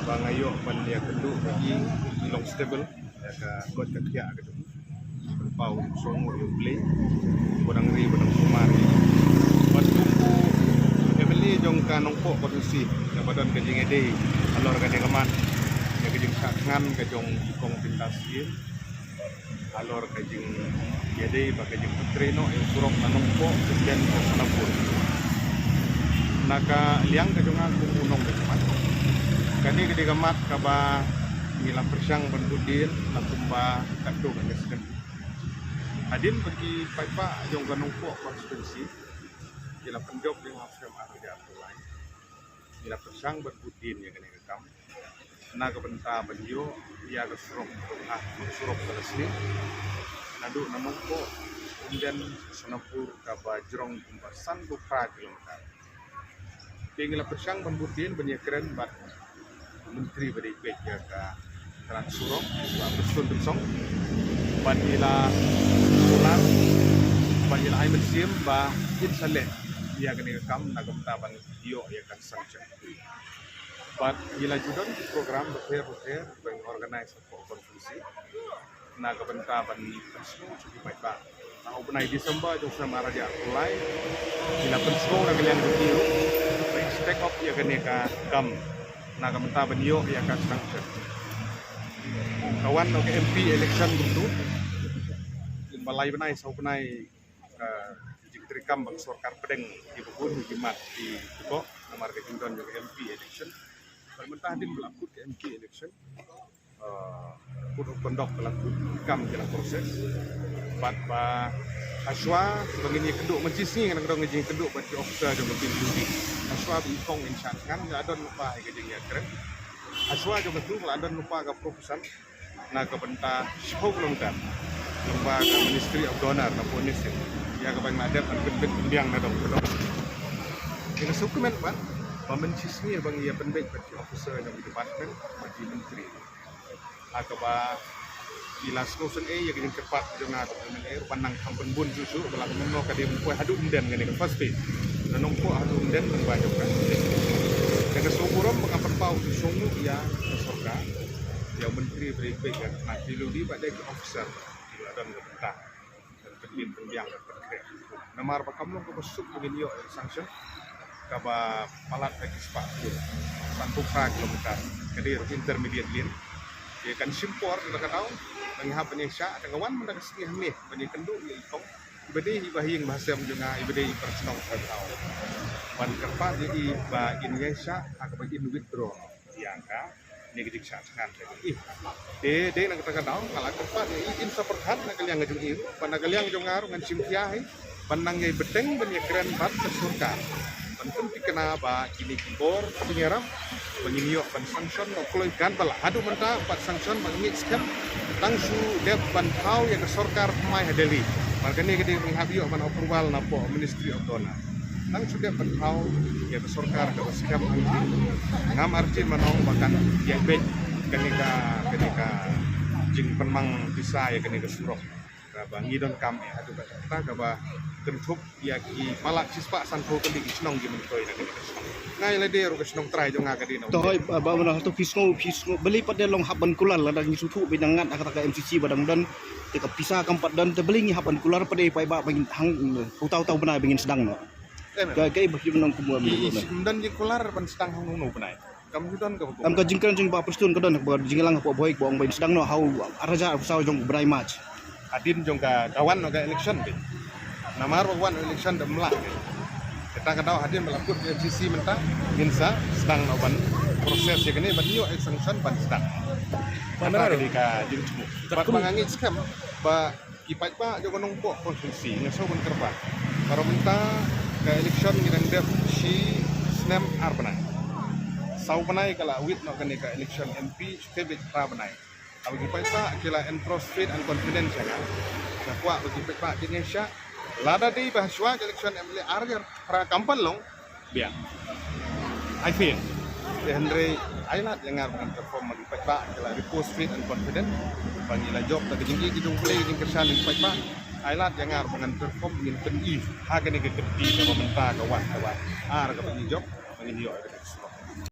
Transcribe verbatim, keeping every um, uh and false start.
Ba nga ïoh ban ïa kynduh bad i, i long stable ïa ka koit ka khiah ka jong u. Pynpaw shong ïa U Blei, ba dang ri ba dang sumar. Bad kum u M L A jong ka Nongpoh constituency, ïa ba don ka jingïadei halor kane ka mat, ïa ka jingshah thngan ka jong i Kong Bintasyriem, halor ka jingïadei bad ka jingpyntrei noh ïa u surok na Nongpoh, Umden, Sonapur. Na ka liang ka jong nga kum u nongdengmat, kane ka dei ka mat kaba ngi la pyrshang ban bud dien na kumba katto katne snem. Hadien ba ki paidbah jong ka Nongpoh constituency ki la pynjop ïa nga ha u snem ar hajar arphew lai, ngi la pyrshang ban bud dien ïa kane ka kam na ka bynta ban ïoh ïa ka surok, ah, surok ka la sniew naduh na Nongpoh, Umden, Sonapur, kaba jrong kumba sanphew phra kilometer. Te ngi la pyrshang ban bud dien ban ïakren bad u Myntri ba dei peit ïa ka tnat surok, Bah Prestone Tynsong, bad i la kular, bad i la ai mynsiem ba in sa leh ïa kane ka kam na ka bynta ban ïoh ïa ka sanction. Bad ngi la ju don ki program bapher bapher ba ngi organise hapoh constituency na ka bynta ban pynsngew sha ki paidbah. Na u bnai December jong u snem ar hajar arphew lai, ngi la pynsngew na ka liang jong ki ruh ba in stake off ïa kane ka kam na ka bynta ban ïoh ïa ka sanction. Ka wan noh ka M P election kumtu, kumba lai bnai saw bnai ka jingtreikam ba ka sorkar pdeng ïa ba bun ki mat ki jukok namar ka jingdon jong ka M P election. Bad mynta hadien ba la kut ka M P election, eh, Code of Conduct ka la kut, kam ki la process. Bad ba hashwa ba ngin ïakynduh, mynshisngi ngan dang ïakynduh bad ki officer jong ka P W D. Hashwa ba i Kong in shah thngan, la don lypa ïa ka jingïakren. Hashwa jong katu la don lypa ka proposal na ka bynta shiphew kilometer lyngba ka Ministry of DoNER na Port Dickson, ïa kaba ngi la dep ban pynbit pynbiang na dong ka dong. Ïa ka sngewkmen pat ba mynshisngi ba ngi ïa pynbeit bad ki officer jong ki department bad ki myntri, ha kaba ngi la sngewsynei ïa ka jingkyrpad jong nga kum u M L A ruh ban nang kham pynbun shuh shuh, ba la ka mynno ka dei ban poi haduh Umden kane ka first phase, na Nongpoh haduh Umden lyngba jong ka. Te ka sngewburom ba nga pynpaw shuh shuh ïa ka sorkar, ïa u Myntri ba dei peit ïa ka tnat P W D bad ïa ki officer ki la don ka bynta ban pynbit pynbiang ban pynkhreh. Namar ba kam long kaba suk ba ngin ïoh ïa ka sanction kaba palat da ki spah dur, sanphew phra kilometer, ka dei ruh intermediate lane. Te kan shim por kata ka daw ba ngi hap ban ïaishah, te ka wan mynta ka sngi hangne ban ïakynduh ïa i Kong, iba dei iba ha ïing ba ha sem jong nga, iba dei i para shnong ka daw, ban kyrpad ïa i ba in ïaishah ha kaba in withdraw ïa kane ka jingshah thngan ka jong i. Te dei na kata ka daw nga la kyrpad ïa i, in sa pyrkhat na ka liang ka jong i ruh, bad na ka liang jong nga ruh ngan shim khia hi ban nang ïai bteng ban ïakren bad ka sorkar ban pynthikna ba kine ki bor ki ïarap ba ngin ïoh ban sanction noh kloi kan ba la haduh mynta pat sanction ba ngin skhem tang shu dep ban thaw ïa ka sorkar thymmai ha Delhi. Bad kane ka dei ba ngi hap ïoh ban approval na poh Ministry of DoNER. Tang shu dep ban thaw ïa ka sorkar kaba skhem hangtei. Ngam artatien ban ong ba kan ïa beit kane ka, kane ka jingpynmang pisa ïa kane ka surok kaba ngi donkam ïa haduh katta katta kaba kynthup ïa ki palat shispah sanphew tylli ki shnong ki myntoi na kane ka shnong. Nga ïa lade ruh ka shnong trai jong nga ka dei na. To hoi ba, ba, ba, to phi sngew, phi sngew balei pat de long hap ban kular lada ngi sngewthuh ba nang ngat ha kata ka M C C ba dang don, te ka pisa kam pat don, te balei ngi hap ban kular pat de paidbah ba ngin hang, uta uta u bnai ba ngin sdang noh. Em, em. Ka, ka, ba, ki, ba, nong, kumba, I, kumba, i, kumba. Sim don jingkular ban sdang hangno hangno u bnai. Kam ju don kaba. Em, ka jingkren jong Bah Prestone ka don, ba jingïalang hapoh Bhoi ba ong ba in sdang noh ha u ar hajar arphew saw jong u bnai March. Hadien jong ka, ka wan noh ka election beit. Namar ba wan election da ym lah beit. Kata ka daw hadien ba la kut M C C mynta, ngin sa sdang noh ban process ïa kane ban ïoh sanction ban sdang. Kata ka dei ka jingthmu. Bad ba nga ngeit skhem ba ki paidbah jong ka Nongpoh constituency nga sngew ban kyrpad. Baroh mynta ka election ngi dang dep shi snem ar bnai. Saw bnai ka la wit noh kane ka election M P, shi beit phra bnai. Haba ki paidbah ki la entrust faith and confidence ïa nga, nga kwah ba ki paidbah kin ïaishah. Lada dei ba shuwa ka election M L A ar hajar phra kam pat long, biang. I feel. Te hynrei ai lad ïa nga ruh ba ngan perform, ba ki paidbah ki la repose faith and confidence ba ngi la jop da ka jingïeit ka jong U Blei, ka jingkyrshan ki paidbah. Ai lad ïa nga ruh ba ngan perform, ngin pyni ha kane ka kynti kaba mynta ka wan, kaba ar kaba ngi jop, ba ngin ïoh ïa kane ka surok.